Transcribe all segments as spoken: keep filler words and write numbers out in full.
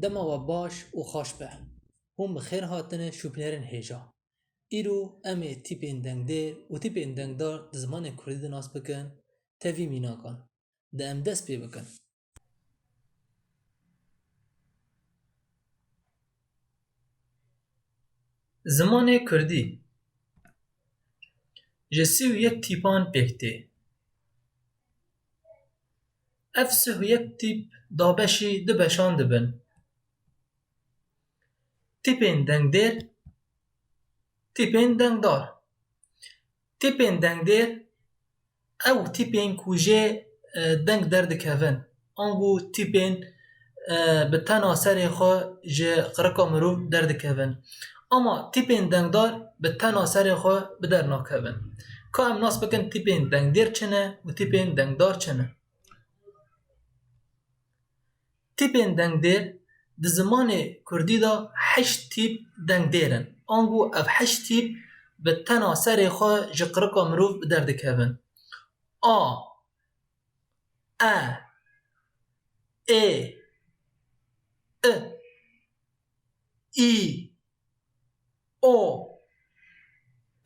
Dema we baş û xweş be. Hûn bi xêr hatine şûbînerên hêja. Îro em ê tîpên dengdêr û tîpên dengdar di zimanê kurdî de nas bikin, tevî mînakan. De em dest pê bikin. Zimanê kurdî ji sî û yek tîpan pêk tê. Ev sî û yek tîp dabeşî du beşan dibin. Tîpên dengdêr, tîpên dengdar. Tîpên dengdêr ew tîpên ku jê, e, deng derdikevin. Ango tîpên, e, bi tena serê xwe ji qirika mirov derdikevin. Ama tîpên dengdar bi tena serê xwe bi der nakevin. Ka em nas bikin tîpên dengdêr çi ne û tîpên dengdar çi ne? Tîpên dengdêr di zimanê kurdî de heşt tîp dengdêr in. Ango ev heşt tîp bi tena serê xwe ji qirika mirov bi der dikevin. A, e, ê, i, î, o,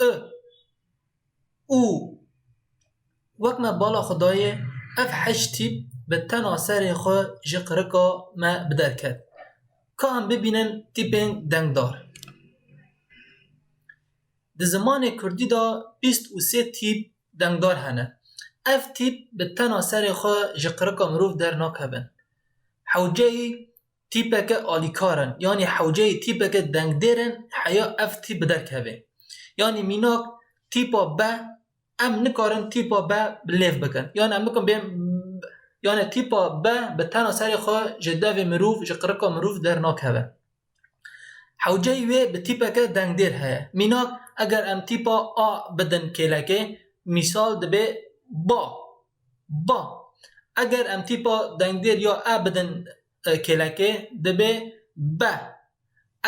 i, û. Wek me bala xwe dayê, ev heşt tîp bi tena serê xwe ji qirika me bi der ket. Ka em bibînin tîpên dengdar. Di zimanê kurdî de bîst û sê tîp dengdar hene. Ev tîp bi tena serê xwe ji qirika mirov dernakevin. Hewceyî tîpeke alîkar in, yanî hewceyî tîpeke dengdêr in, heya ev tîp bi der keve. Yanî mînak tîpa B, em nikarin tîpa B bi lêv bikin. Yanî em nikin bên, yanî tîpa B bi tena serê xwe ji devê mirov, ji qirika mirov dernakeve. Hewceyî wê bi tîpeke dengdêr heye. Mînak, eger em tîpa A bidin kêlekê, mîsal dibe ba. Ba. Eger em tîpa dengdêr ya E bidin, e, kêlekê, dibe be.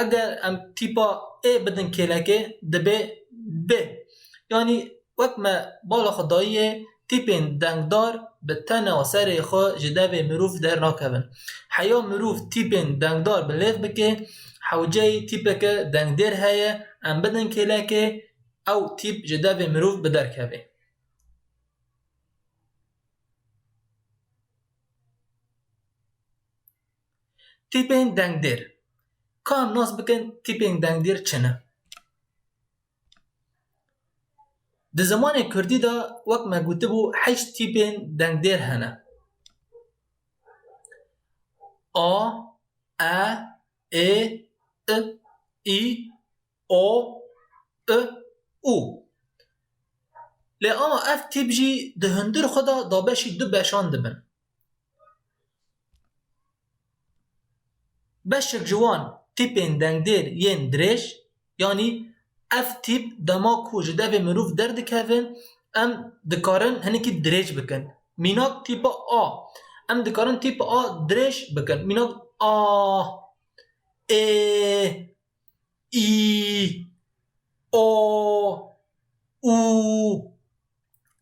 Eger em tîpa ê bidin kêlekê, dibe bê. Yanî wek me bala xwe dayî ye, tîpên dengdar bi tena serê xwe ji devê mirov dernakevin. Heya mirov tîpên dengdar bi lêv bike, hewceyî tîpeke dengdêr heye, em bidin kêlekê, ew tîp ji devê mirov bi der keve. Tîpên dengdêr. Ka em nas bikin tîpên dengdêr çi ne? Di zimanê kurdî de wek me gotibû heşt tîpên dengdêr hene. A, e, ê, i, î, o, i, û. Lê ama ev tîp jî di hundir xwe de dabeşî du beşan dibin. Beşek ji wan tîpên dengdêr yên dirêj, yanî ev tîp dema ku ji devê mirov derdikevin, em dikarin hinekî dirêj bikin. Mînak tîpa A. Em dikarin tîpa A dirêj bikin. Mînak a, ê, î, o, û.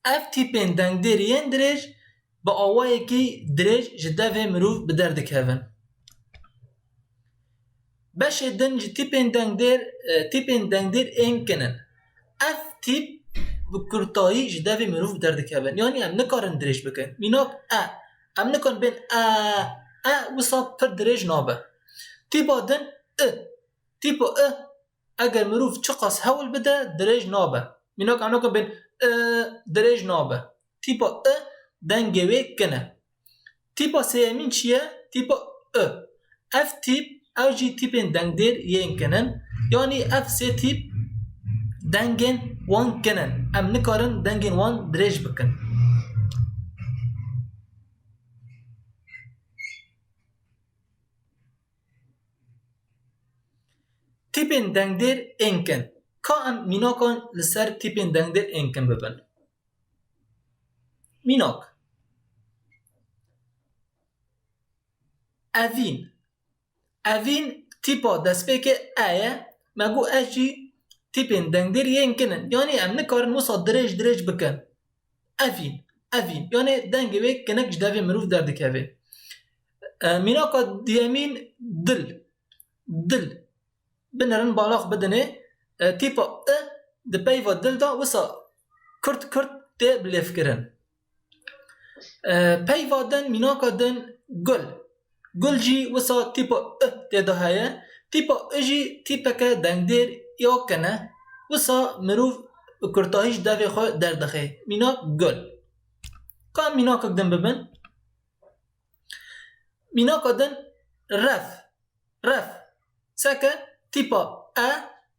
Ev tîpên dengdêr yên dirêj bi awayekî dirêj ji devê mirov bi der dikevin. Beşê din ji tîpên dengdêr, e, tîpên dengdêr ên kin in. Ev tîp bi kurtayî ji devê mirov bi der dikevin. Yanî em nikarin dirêj bikin. Mînak e. Em nikarin bên e, e wisa pir dirêj nabe. Tîpa din i. Tîpa i, eger mirov çiqas hewl bide, dirêj nabe. Mînak em nikin bên i, dirêj nabe. Tîpa i dengê wê kin e. Tîpa sêyemîn çi ye? Tîpa i. Ev tîp, ew jî tîpên dengdêr yên kin in. Yanî ev sê tîp dengên wan kin in. Em nikarin dengên wan dirêj bikin. Tîpên dengdêr ên kin. Ka em mînakan li ser tîpên dengdêr ên kin bibin. Mînak. Evîn. Evîn tîpa destpêkê e ye. Me got ez jî tîpên dengdêr yên kin in. Yanî em nikarin wisa dirêj dirêj bikin. Evîn, evîn. Yanî dengê wê kinik ji devê mirov derdikeve. E, mînaka duyemîn dil. Dil. Binêrin balax bidinê. E, tîpa i di peyva dil de wisa kurt kurt tê bilêvkirin. E, peyva din, mînaka din gul. Gul jî wisa tîpa i tê de heye. Tîpa i jî tîpeke dengdêr ya kin e. Wisa mirov bi kurtahî ji devê xwe derdixe. Mînak gul. Ka mînakek din bibin. Mînaka din ref. Ref. Seke tîpa e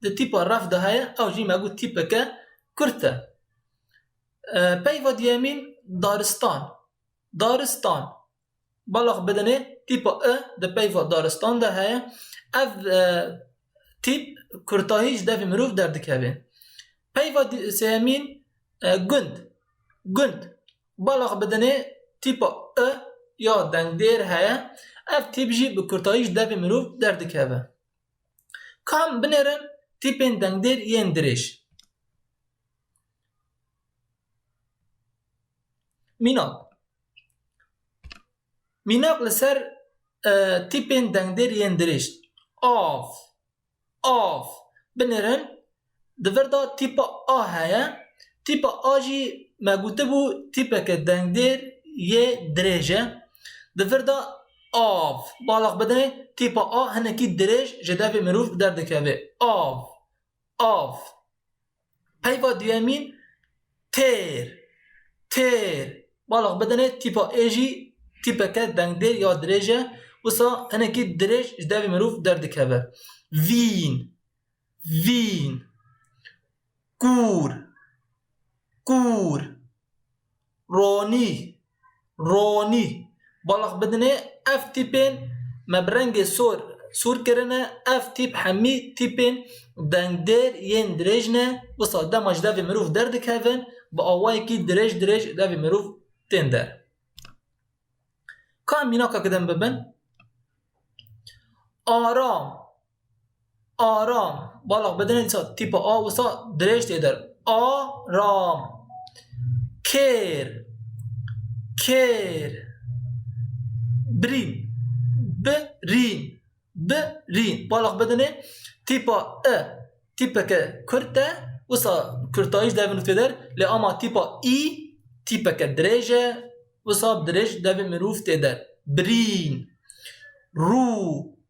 di tîpa ref de heye, ew jî me got tîpeke kurt e. E, peyva duyemîn daristan. Daristan. Balax bidinê, tîpa i di peyva daristan de heye. Ev, e, tîp kurtahî ji devê mirov derdikeve. Peyva di-, sêyemîn, e, gund. Gund. Balax bidinê, tîpa i ya dengdêr heye. Ev tîp jî bi kurtahî ji devê mirov derdikeve. Kam binêrin tîpên dengdêr yên dirêj. Mînak. Mînak li ser, e, tîpên dengdêr yên dirêj. Av. Av. Binêrin, di vir de tîpa a heye. Tîpa a jî me gotibû tîpeke dengdêr yê dirêj e. Di vir de av. Balax bidinê, tîpa a hinekî dirêj ji devê mirov derdikeve. Av. Av. Peyva duyemîn têr. Têr. Balax bidinê, tîpa ê jî tîpeke dengdêr ya dirêj e. Wisa hinekî dirêj ji devê mirov derdikeve. Vîn. Vîn. Kûr. Kûr. Ronî. Ronî. Balax bidinê, ev tîpên me bi rengê sor, sor kirine, ev tîp hemî tîpên dengdêr yên dirêj ne, wisa dema ji devê mirov derdikevin, bi awayekî dirêj dirêj devê mirov tên der. Ka mînakek din bibin. Aram. Aram. Balax bidinê dîsa tîpa a wisa dirêj tê der. Aram. Kêr. Kêr. Birîn. Birîn. Birîn. Balax bidinê tîpa i tîpeke kurt e, wisa kurtayî ji devê mirov tê der. Lê ama tîpa î tîpeke dirêj e, wisa dirêj devê mirov tê der. Birîn. Rû.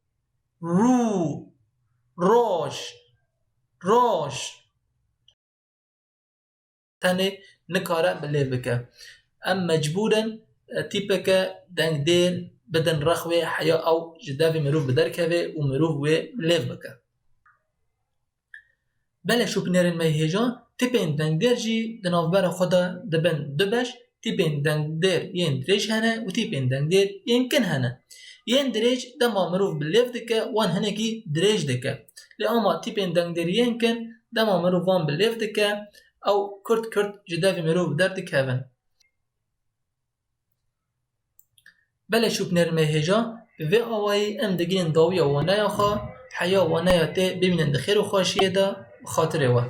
Rû, roj, roj. Tenê nikare bilêv bike. Em mecbûr in, e, tîpeke dengdêr bidin rex wê heya ew ji devê mirov bi derkeve û mirov wê bilêv bike. Belê şopînerên me yê hêja, tîpên dengdêr jî di navbera xwe de dibin du beş, tîpên dengdêr yên dirêj hene û tîpên dengdêr yên kin hene. Yên dirêj dema mirov bi lêv dike, wan hinekî dirêj dike. Lê ama tîpên dengdêr yên kin dema mirov wan bi lêv dike, ew kurt kurt ji devê mirov derdikevin. Belê şopînerên me hêja, bi vê awayî em digihînin dawiya waneya xwe, heya waneya tê bimînin di xêr û xweşiyê de, bi xatirê we.